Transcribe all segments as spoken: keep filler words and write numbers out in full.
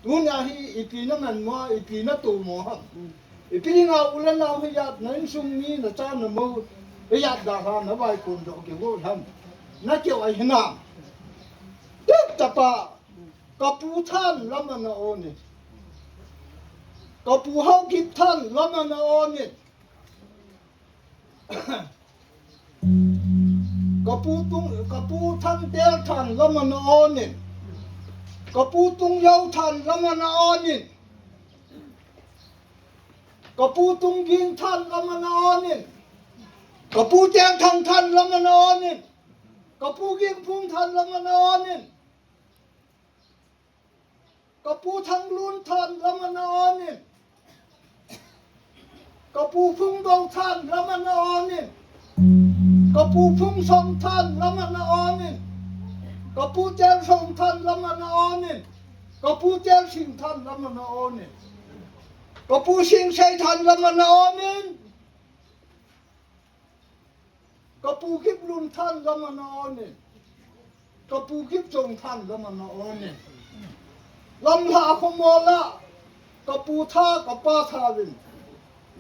Tuna hi ipi na man mo, ipi na tu mo ham. Ipi dinga u le nau hi ijat na insung mi na cha na mo, ijat da ha na vai kun do ke wo ham. Na keu ai hinam. Tep tapa, ka pu than lama na onin. Ka pu Haokip than lama na onin. Ka pu tung, ka pu Thangtel than lama na onin. Ka pu Tungyao than lama na onin. Ka pu Tungging than lama na onin. Ka pu Telthang than lama na onin. Ka pu Gingphung than lama na onin. Ka pu Thanglun than lama na onin. Ka pu Phungdo than lama na onin. Ka pu Phungsong than lama na onin. Ka pu Telsong than lama na onin. Ka pu Telsing than lama na onin. Ka pu Singsei than lama na onin. Ka pu Kiplun than lama na onin. Ka pu Kipchong than lama na onin. Lamlha khomola, ka pu Tha, ka pa Tha vin.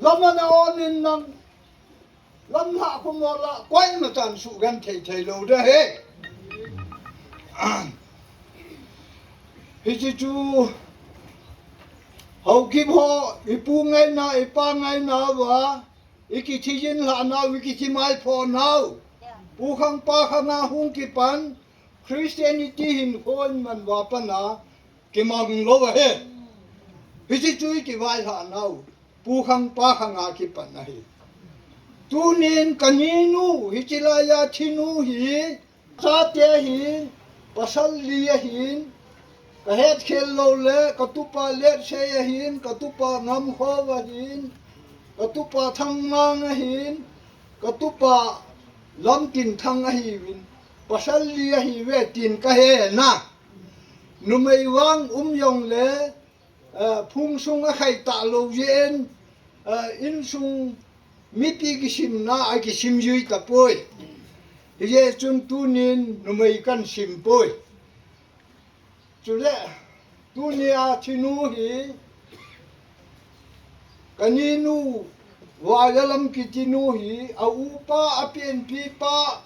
Lama na onin nang. Lamlha khomola, koima chan sugenthei thei lou de he. Hiche chu, Haokip ho, i pu ngaina, i pa ngaina va, i kithi jin lha nau, i kithi mai pho nau. Pu Khang pa Khang a hung kipan, Christianity hin khon man va pana, kimang lou ahi. Hiche chu i kivai lha nau, Pu Khang pa Khang a kipan ahi. Tunin ka ninu, hiche laiya thinu hi, chate ahin, pasal li ahin, ka hetkhel lou le, ka tupa Letsei ahin, ka tupa Ngamkhou ahin, ka tupa Thangmang ahin, ka tupa Lamtinthang ahiuvin, pasal li ahiuve tin ka he na. Numei vang um jong le, eh, phung sung a khai ta lou jeh in, eh, insung mipi kisimna a kisim jui tapoi. Hijeh chun tunin numei kan sim poi. Chule, tunia thinu hi, ka ninu, Vaialam kiti nu hi, a upa, a penpi pa,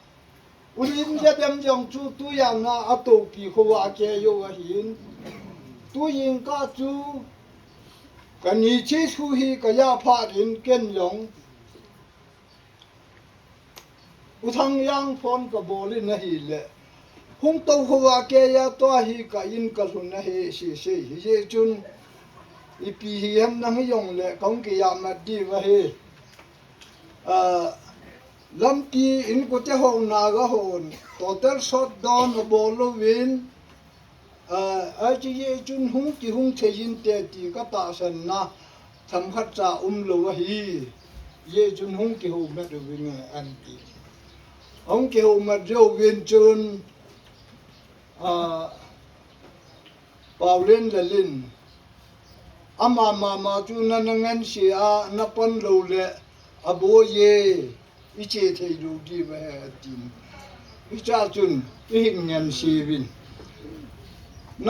U Limjadem jong chu tujan a a topi khovah a kei jou ahin. Tujingkah chu ka ni thi thu hi ka ja phat in ken jong U Thangjang phone ka bol in ahile, hung tou khovah a kei a tua hi ka in ka lhun ahi sese. Hijeh chun ipi hi ham nang hi jong le ka hung kijah mat diu ahi. Ah, lampi in kote hou na ga hon, total shutdown abol louvin, ah, ahi jeh chun hung kihung thei inte ti ka tahsan na, themkhat cha um lou ahi. Hijeh chun hung kihou mat uvin nge an ti. Hung kihou mat jouvin chun, ah, Paolen Lalin, ama mama chu na na ngansi a na pan lou le, aboi e, i che thei lou diu ahi atin. Hichea chun i hin ngansi uvin.